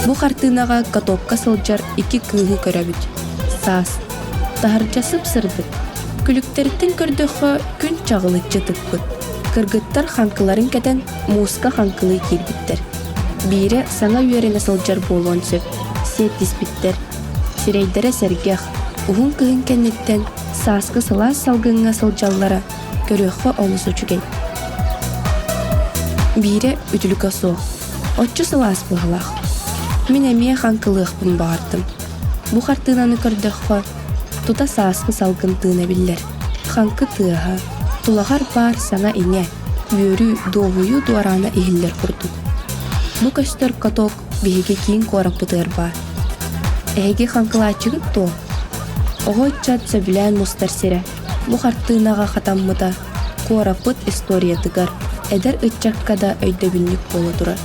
Бу хартыынаҕа катокка сылдьар икки кыыһы көрөбүт. Саас. Таһырдьа сып-сырдык. Күлүктэриттэн көрдөххө, күн чаҕылыччы тыкпыт. Кыргыттар хаҥкыларын кэтэн, мууска хаҥкылыы киирбиттэр. Биирэ саҥа үөрэнэ сылдьар буолуон сөп, сиэттиспиттэр. Сирэйдэрэ сэргэх, уһун кыһын кэнниттэн сааскы сылаас салгыҥҥа сылдьаллара көрүөххэ олус үчүгэй. Биирэ үтүлүгэ суох, оччо сылаас быһыылаах. Мин эмиэ хаҥкылыахпын баҕардым. Бу хартыынаны көрдөххө, тута сааскы салгын тыына биллэр. Хаҥкы тыаһа, тулаҕар баар саҥа-иҥэ, үөрүү, дуоһуйуу дуораана иһиллэр курдук. Бу көстөр каток биһиги киин куораппытыгар баар. Эһиги хаҥкылааччыгыт дуо? Оҕо ыччат сөбүлээн мустар сирэ. Бу хартыынаҕа хатаммыта куораппыт историятыгар, эдэр ыччакка да өйдөбүнньүк буола турар.